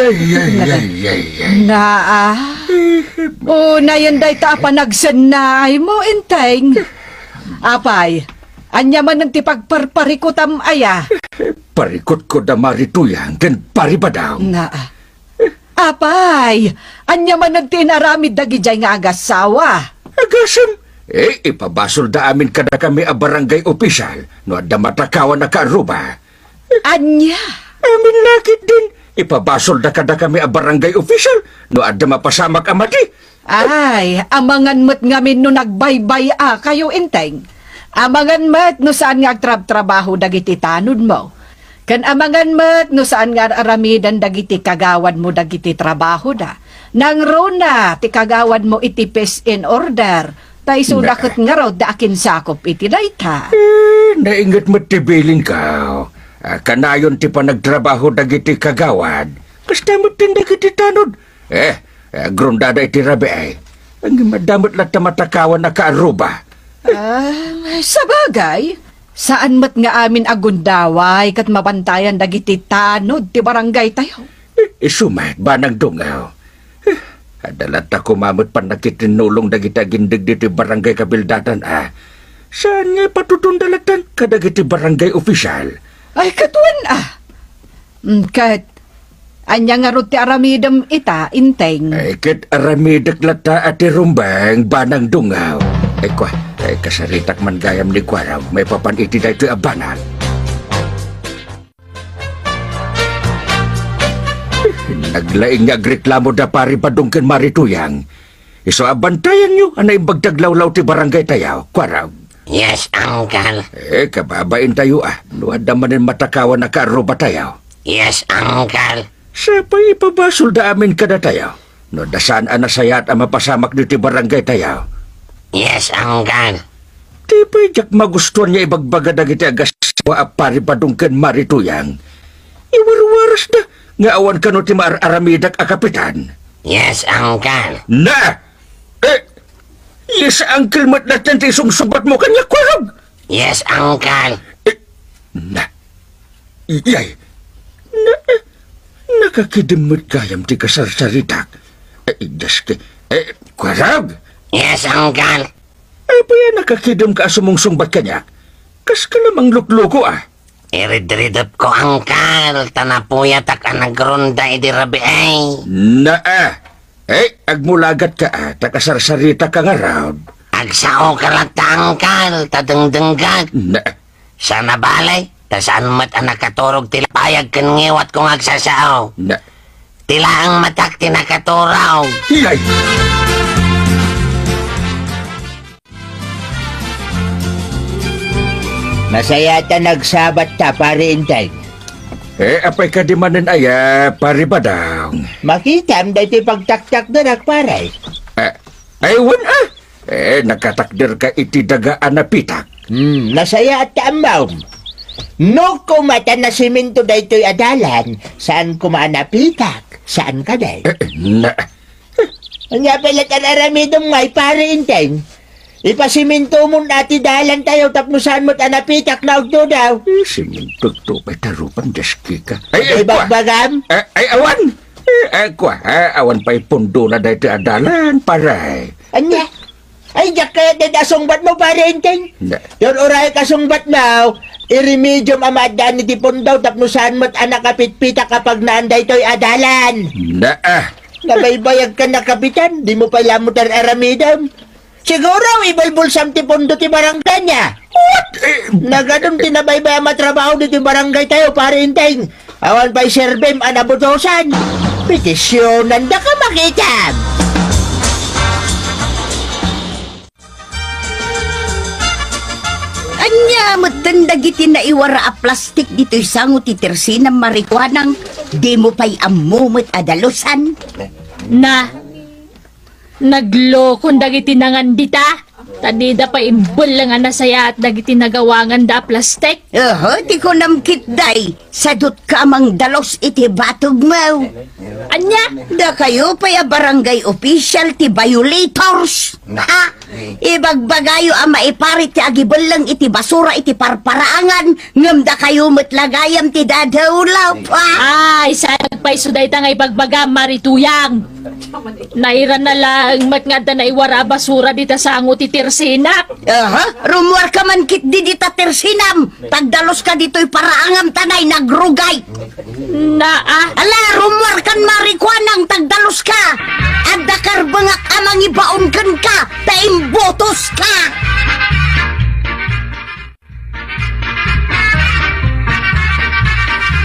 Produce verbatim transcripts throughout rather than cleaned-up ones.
Ay, ay, ay, ay, ay. Naa. Unayen dayta a panagsennaaymo, Enteng. Apay, ania manen ti pagparparikutam aya? Parikutko da Mari Tuyang ken Pari Badong. Naa. Apay, ania manen ti inaramid dagidiay nga agasawa? Agasem, eh, ipabasolda amin kadakami a barangay opisyal no adda matakawan a kaarruba. Ania? Amin la ketdin, ipabasolda kadakami a barangay opisyal no adda mapasamak a madi. Ay, amangan met ngamin no nagbaybay-akayo, Enteng. Amangan met no saan nga agtrabtrabaho dagiti tanodmo. Ken amangan met no saan nga ar-aramidan dagiti kagawadmo dagiti trabahoda. Nangruna ti kagawadmo iti peace and order, ta isuda ket ngarud ti akinsakup iti dayta. Eh, nainget met ti bilinko. Ah, kanayon ti panagtrabaho dagiti kagawad. Kasta met ken dagiti tanod. Eh, eh, agrundada iti rabii. Ngem adda met latta matakawan a kaarruba. Ah, sabagay, saan met nga amin a gundaway ket mabantayan dagiti tanod ti barangaytayo. Eh, isu met, Banang Dungaw. Eh, adda latta koma met pannakitinnulong dagiti agindeg ditoy barangay kabildadan, a. Saan nga ipatutuonda lattan kadagiti barangay opisyal? Ay, ket wen, a. Mm, ket ania ngarud ti aramidem ita, Enteng? Ay, ket aramidek latta a ti rumbeng, Banang Dungaw. Ay, kua, ay, kasaritak man gayam ni Kuarog maipapan iti daytoy a banag. Naglaing nga agreklamo da Pari Badong ken Mari Tuyang. Isu a bantayangyo a naimbag ti aglawlaw ti barangaytayo, Kuarog. Yes, Uncle. Eh, kababaintayo, a. No adda manen matakawan a kaarrubatayo. Yes, Uncle. Sapay ipabasolda amin kadatayo. No adda saan a nasayaat a mapasamak ditoy barangaytayo. Yes, Uncle. Ti pay diak magustuan nga ibagbaga dagiti agasawa a Pari Badong ken Mari Tuyang. Iwarwarasda nga awan kano ti maar-aramidak a kapitan. Yes, Uncle. Na! Eh, yes, Uncle, met latta ti isungsungbatmo kaniak, Kuarog? Yes, Uncle. Eh, na, iyay, na, eh, nakakidem met gayam ti kasarsaritak. Eh, Dios, eh, Kuarog? Yes, Uncle. Apay a nakakidemka a sumungsungbat kaniak? Kaska la manglukloko, a. Iridridepko, Uncle, ta napuyatak a nagrunda idi rabii. Naa! Eh, agmulagatka, a, ta kasarsaritak ngarud. Agsaoka latta, Uncle, ta dengdengngeg. Na. Saan a bale, ta saan met a nakaturog ti lapayag ken ngiwatko nga agsasao. Na. Ti laeng matak ti nakaturog. Iyay! Nasayaat a nagsabatta, Pare Enteng. Eh, apay kadi manen aya, Pare Badong? Makitam daytoy pagtaktakderak, pare. Eh, ay, wen, a. Eh, nakatakderka iti daga a napitak. Hmm, nasayaat ta ammom. No koma ta nasemento daytoy a dalan, saan koma a napitak? Saan kadi? Eh, na, Ania pay latta ar-aramidem ngay, Pare Enteng? Ipasementomon a ti dalantayo tapno saan met a napitak, naugtodaw. Eh, sementoto pay ta rupan, Dios, kika. Ay, ay, kua. Ibagbagam? Ay, ay, awan. Eh, ay, kua, eh, awan pay pundona daytoy a dalan, pare. Ania? Ay, diak kayat dayta a sungbatmo, Pare Enteng. Na. Ur-urayek a sungbatmo, iremediom a maaddaan iti pundo tapno saan met a nakapitpitak a pagnaan daytoy a dalan. Na, ah. Nabaybayagkan a kapitan, dimo pay la met ar-aramidem. Siguro, ibulbulsam ti pundo ti barangay nia. What? Eh, Nagadum ti nabaybay a matrabaho ditoy barangaytayo, Pare Enteng. Awan pay serbem a nabutosan. Petisionandaka, makitam. Ania metten dagiti naiwara a plastik ditoy sango ti tersenam, Mari Kuanang? Dimo pay ammo met a dalusan? Na, naglokon dagiti nangan dita. Ta dida pay imbelleng a nasayaat dagiti nagawanganda a plastik. Oho, ti kunam ketdi, sadut ka a mangdalus iti batogmo. Ania? Dakayo pay a barangay official ti violators. Ha? Ibagbagayo a maiparit ti agibelleng iti basura iti parparaangan, ngem dakayo met la gayam ti dadulop. Ha? Ay, saan pay isu dayta nga ibagbagam, Mari Tuyang? Nairana laeng met nga adda naiwara a basura dita sango ti tersenak. Aha, rummuarka man ketdi dita tersenam. Tagdaluska ditoy paraangam ta nay nagrugay. Naa. Ala, rummuarkan Mari Kuanang, tagdaluska. Adda karbengak a mangibaon kenka ta imbutoska.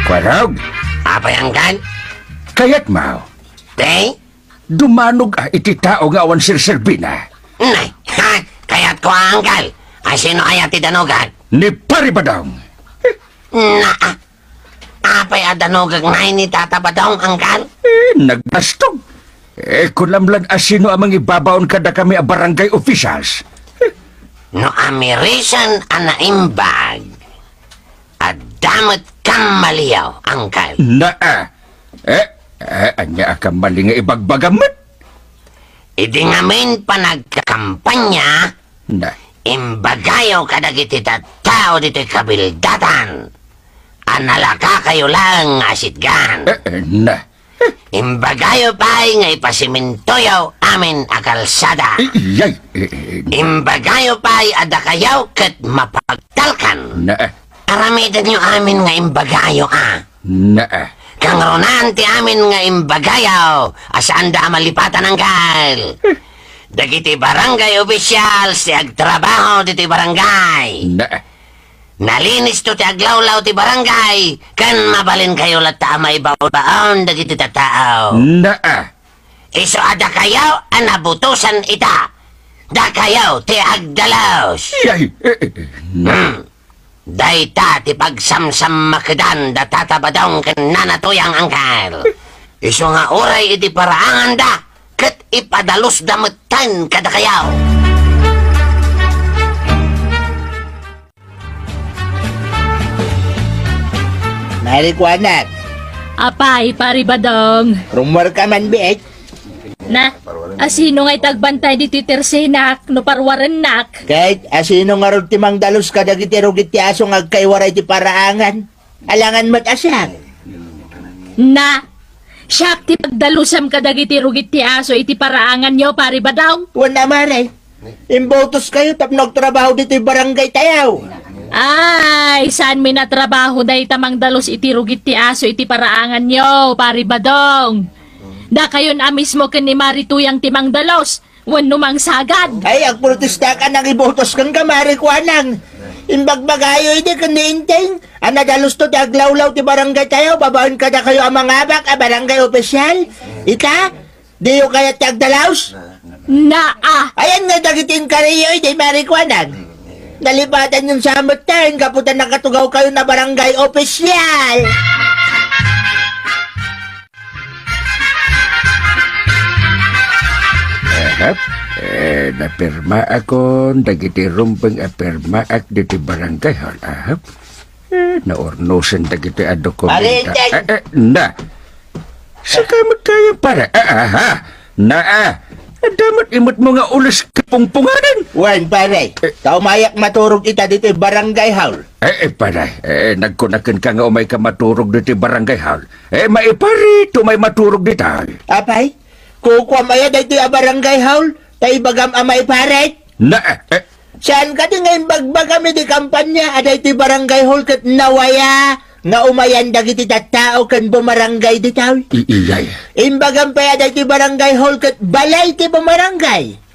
Kuarog. Apay, Anggal? Kayatmo? Te? Dumanog a iti tao nga awan serserbina. Nay, ha? Kayatko a, Anggal. Asino aya ti danogak? Ni Pari Badong. Naa. Apay a danogak nay ni Tata Badong, Anggal? Eh, nagbastog. Eh, kunam laeng asino a mangibabaon kadakami a barangay officials. No amirisen a naimbag, adda met kammaliyo, Anggal. Naa. Eh, eh, ania a kammali nga ibagbagam met? Idi ngamin panagkakampanya, Na. imbagayo kadagiti tattao ditoy kabildatan a nalakakayo laeng nga asitgan. Eh, eh, na. Imbagayo pay nga ipasimintoyo amin a kalsada. Iyay. Eh, eh, na. Imbagayo pay a dakayo ket mapagtalkan. Na. Aramidenyo amin nga imbagayo a. Naa. Kangrunaan ti amin nga imbagayo a saanda a malipatan, Anggal. Dagiti barangay officials ti agtrabaho ditoy barangay. Naa. Nalinisto ti aglawlaw ti barangay, ken mabalinkayo latta a maibaonbaon dagiti tattao. Naa. Isu a dakayo a nabutosan ita. Dakayo ti agdalus. Yay! Eh, eh, eh, na. Hmm. Dayta ti pagsamsammakedan da Tata Badong ken Nana Tuyang, Angkel. Isu nga uray iti paraanganda ket ipadalusda metten kadakayo. Mari Kuanak. Apay, Pari Badong? Rummuar ka man, biit? Na, asino nga itagbantay ditoy tersenak no parwarennak? Ket asino ngarud ti mangdalus kadagiti rugit ti aso nga agkaiwara iti paraangan? Alangan met a siak. Na, siak ti pagdalusam kadagiti rugit ti aso iti paraanganyo, Pari Badong? Wen a, Mari. Imbutoskayo tapno agtrabaho ditoy barangay tayo. Ay, saanmi natrabaho dayta mangdalus iti rugit ti aso iti paraanganyo, Pari Badong? Dakayon a mismo ken ni Mari Tuyang ti mangdalus wenno mangsagad. Ay, agprotestak a nangibutos kenka, Mari Kuanang. Imbagbagayo idi ken ni Enteng a nadalusto ti aglawlaw ti barangay tayo babaen kadakayo a mangabak a barangay opisyal. Ita, diyo kayat ti agdalus? Naa. Ayan nga dagiti inkariyo idi, Mari Kuanang. Nalipatanyon sa metten gapu ta nakatugawkayon a barangay opisyal. Ahap. Eh, napirmaakon dagiti rumbeng a pirmaak ditoy barangay hall. Ahap. Eh, naurnosen dagiti a dokumenta. Pare, Inday! Eh, eh, na. Sika met kaya, pare. Ah, aha. Na, ah. Adda met imetmo nga ules ket pungpunganen. Wen, pare. Eh. Ta umayak maturog ita ditoy barangay hall. Eh, eh, pare. Eh, nagkuna kenka nga umayka maturog ditoy barangay hall. Eh, maiparit, umay maturog ditoy. Apay? Kukuam aya daytoy a barangay hall? Ta ibagam a maiparit? Na, eh, eh. Saan kadi nga imbagbagam idi kampanya a daytoy barangay hall ket nawaya nga umayan dagiti tattao ken bumarangay ditoy? I-, iyay. Imbagam pay a daytoy barangay hall ket balay ti bumarangay.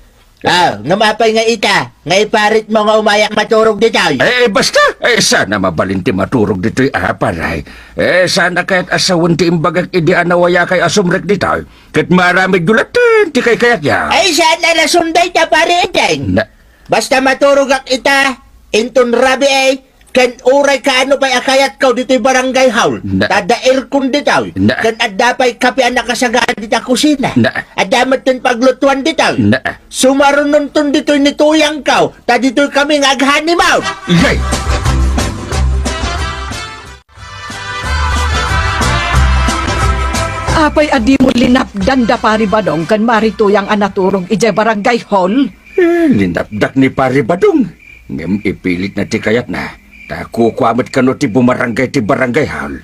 Ah, ngem apay nga ita, nga iparitmo nga umayak maturog ditoy? Eh, basta, eh, saan a mabalin ti maturog ditoy, ah, pare. Eh, saan a kayat a sawen ti imbagak idi a nawayakay a sumrek ditoy? Ket maaramidyo latten ti kaykayatyo. Ay, saan a rason dayta, pare Enteng? Na- Basta maturogak ita, inton rabii, Ken uray kaano pay a kayatko ditoy barangay hall. Na. Ta adda aircon ditoy. Na. Ken adda pay kape a nakasagad dita kusina. Na. Adda met ti paglutuan ditoy. Na. Sumarunonton ditoy ni Tuyangko, ta ditoy kami nga aghoneymoon. Iyay! Apay a dimo linapdan da Pari Badong ken Mari Tuyang a naturog idiay barangay hall? Eh, linapdak ni Pari Badong. Ngem ipilitna ti kayatna. Ta kukua met kano ti bumaranggay ti barangay hall.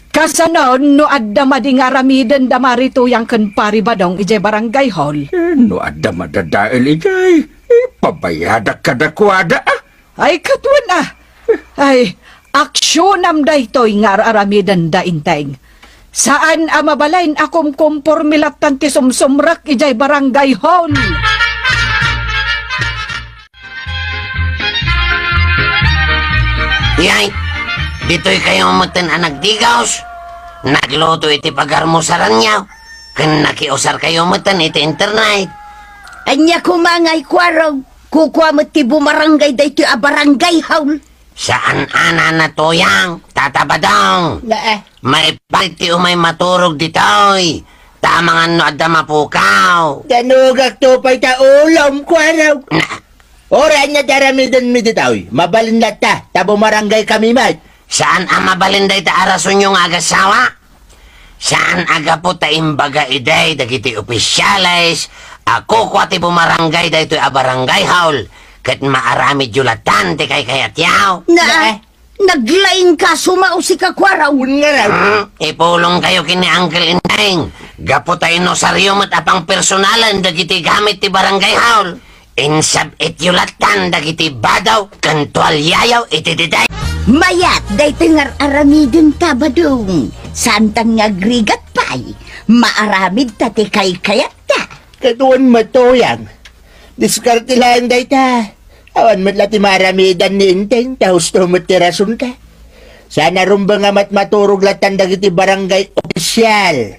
Kasano no adda madi nga aramiden da Mari Tuyang ken Pari Badong idiay barangay hall? Eh, no adda madadael idiay, ipabayadak kadakuada, ah. Ay, ket wen, ah. Ay, aksionam daytoy nga ar-aramidenda, Enteng. Saan a mabalin a kumkomporme lattan ti sumsumrek idiay barangay hall. Yay, ditoy kayo meten a nagdigos, nagluto iti pagarmusaranyo, ken nakiusar kayo meten iti internet. Ania koma ngay, Kuarog? Kukua met ti bumaranggay daytoy a barangay hall. Saan a nana, Tuyang, Tata Badong. Nga, eh. Maiparit ti umay maturog ditoy. Ta amangan no adda mapukaw. Danugakto pay ta ulom, Kuarog. Na. Uray ania ti aramidenmi ditoy, mabalin latta, ta bumaranggay kami met. Saan a mabalin dayta a rasonyo nga agasawa? Saan a gapu ta imbaga idi dagiti opisyales a kukua ti bumaranggay daytoy a barangay hall ket maaramidyo lattan ti kaykayatyo? Na, eh. Naglaingka, sumao sika, Kuarog. Wen ngarud. Hmm, ipulongkayo ken ni Uncle Enteng. Gapu ta inusaryo met a pangpersonalen dagiti gamit ti barangay hall. Insab-ityo lattan dagiti badaw ken tualiayo iti daydiay. Mayat daytoy nga ar-aramidenta, Badong. Saantan nga agrigat pay. Maaramidta ti kaykayat ta. Ket wen met, Tuyang, diskarte laeng dayta. Awan met la ti maaramidan ni Enteng, ta husto met ti rasonta. Saan a rumbeng a met maturog lattan dagiti barangay opisyal.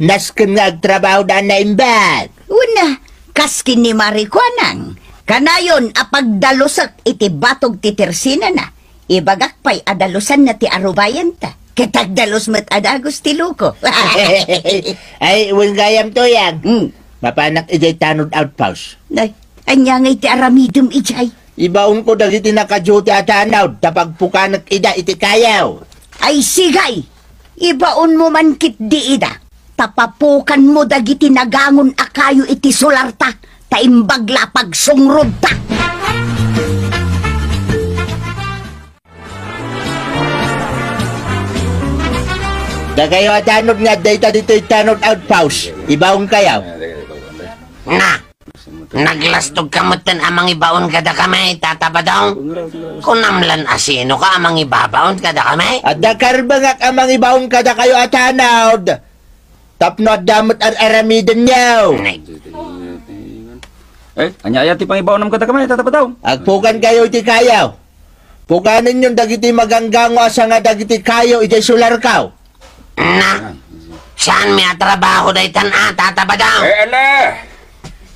Nasken nga agtrabahoda a naimbag. Wen, kas ken ni Mari Kuanang, kanayon a pagdalusek iti batog ti tersenana. Ibagak pay a dalusanna ti arubayenta. Ket agdalus met a dagus ti luko. Ay, wen gayam, Tuyang. Mm. Mapanak idiay tanod outpost. Nay, ania ngay ti aramidem idiay? Ibaonko dagiti naka-duty a tanod ta pagpukanek ida iti kayo. Ay, sige! Ibaonmo man ketdi ida. Ta papukanmo dagiti nagangon a kayo iti solarta, ta imbag la a pagsungrodta. Dakayo a tanod nga adda ita ditoy tanod outpost, ibaonkayo. Na, naglastogka metten a mangibaon kadakami, Tata Badong? Kunam lan a sinoka a mangibabaon kadakami? Adda karbengak a mangibaon kadakayo a tanod. Tapno adda met ar-aramidenyo. Nay. Eh, ania aya ti pangibaonam kadakami, Tata Badong? Agpukankayo iti kayo. Pukanenyon dagiti maganggango a sanga dagiti kayo idiay solarko. Na, saanmi a trabaho daytan a, Tata Badong? Eh, ala!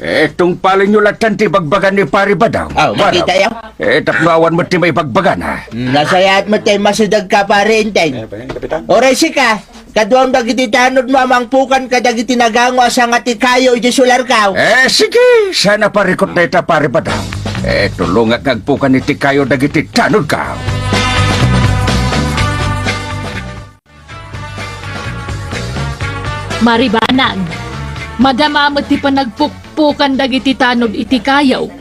Eh, tungpalenyo lattan ti ibagbaga ni Pari Badong. Oh, Badong. Makitayo? Eh, tapno awan met ti maibagbagana. Hmm, nasayaat met ti masidegka, Pari Enteng. Eh, Kapitan? Uray sika, kaduam dagiti tanodmo a mangpukan kadagiti nagango a sanga ti kayo iti solarko. Eh, sige, saan a parikut dayta, Pari Badong. Eh, tulongak nga agpukan iti kayo dagiti tanodko. Mari Banag, madama met ti panagpukpukan dagiti tanod iti kayo.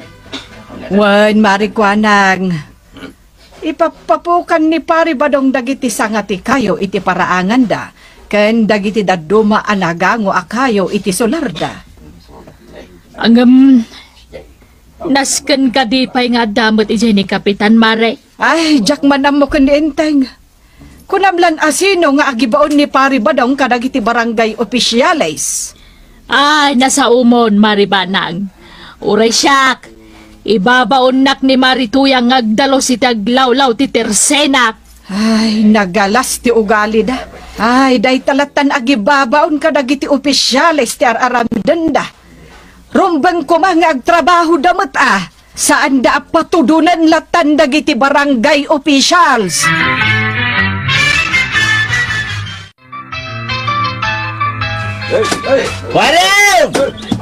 Wen, Mari Kuanang, ipappapukan ni Pari Badong dagiti sanga ti kayo iti paraanganda ken dagiti dadduma a nagango a kayo iti solarda. Ngem, nasken kadi pay nga adda met idiay ni Kapitan, Mare? Ay, diak man ammo ken ni Enteng. Kunam lan a sino nga agibaon ni Pari Badong kadagiti barangay opisyales? Ay, nasaomon, Mari Banag. Uray siak, ibabaonnak ni Mari Tuyang nga agdalus iti aglawlaw ti tersenak. Ay, nagalas ti ugalida. Ay, dayta lattan agibabaon kadagiti opisyales ti ar-aramidenda. Rumbeng koma nga agtrabahoda met a. Saanda a patudonan latan dagiti barangay officials. Wareng!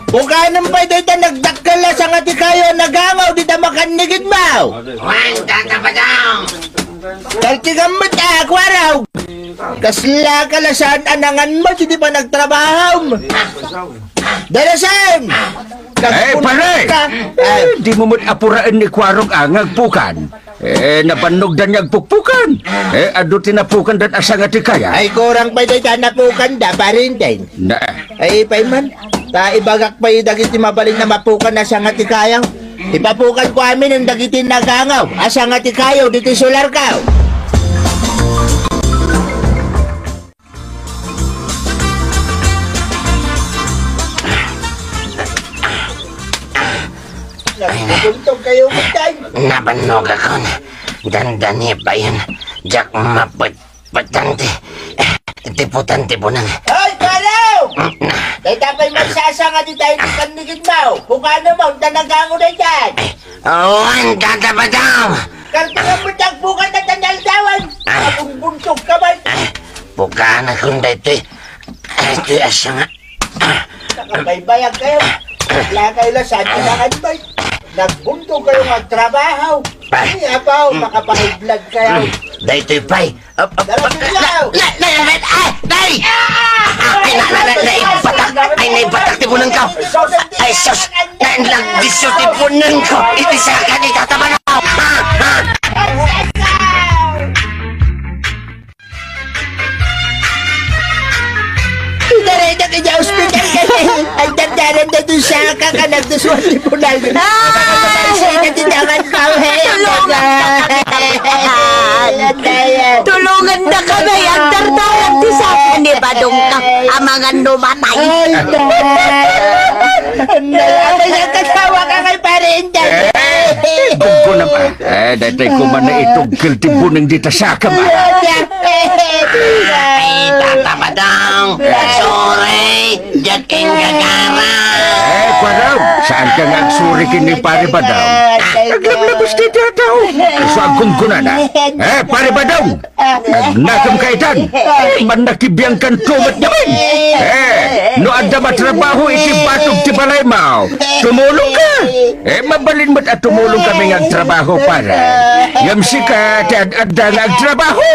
Pukanem pay dayta nagdakkel a sanga ti kayo a nagangaw dita makannigidmaw. Wen, Tata Badong! Taltigam met a, Wareng! Kasla ka la saan a nanganmo iti panagtrabahom. Darasan! Eh, pare! Ay, dimo met apuraen ni Wareng a nga agpukan. Eh, nabannogdan nga agpukpukan. Eh, adu ti napukandan a sanga ti kaya. Ay, kurang pay dayta napukanda, Pare Enteng. Na. Ay, pay man. Ta ibagak pay dagiti mabalin a mapukan a sanga ti kayo. Ipapukanko amin dagiti nagangaw a sanga ti kayo ditoy solarko. Nagbubuntog kayo, Tay. Nabannogakon. Dandani payen. Diak mapet-, petante. Tiputan ti buneng. Ay, Kalaw! Dayta pay magsasanga dita iti kannigidmaw. Pukanem, ta nagangaw dayta. Awan, Tata Badong! Kartongan mo tagpukan na tanaldawan. Ah. Agbuntog ka man. Ah, pukanakon daytoy. Ah, itoy a sanga. Ah. Nakabaybayag kayo. Wala kayo lang sa atin ang advice. Nagbuntog kayo magtrabaho. Ay. Ay, apaw, makapahidlad kayo. Daytoy pay. Ap-, ap-, Dala, ap-, dala. Na, na, na, na, ay, nay! Ah! Ay, na, na, na, naibatak. Ay, naibatak ti bunengko. Ay, sus! Na, nagdisso ti bunengko. Iti saka ni Tata Badong. Ha, ha. Idaray na kanya ospital kanya. Ang dandanan na doon sa kakanag na suwan ni Punay. Ay! Sa katindangan pa, eh. Tulungan na kami. Tulungan na kami. Ang dardaran ti saka ni Badong ka. Amangan no matay. Ay, Nay. Nay, atay ang kasawa ka kay Pare Inday. Eh, guggo naman. Eh, daytay ko man na itugkel ti buneng dita saka, ma. Ay, Tata Badong. Sorry. Diak ken gagara. Eh, Kwarong, saan ka nga agsuri ken ni Pare Badong? Aglablabas ti dadaw. Isu aggungguna na. Eh, Pare Badong, agnakem ka itan. Mannakibiang kan tumet namin. Eh, no adda matrabaho iti batog ti balay mo, tumulong ka. Eh, mabalin met a tumulong kami nga agtrabaho, pare. Ngem sika, ti ad-adda nga agtrabaho.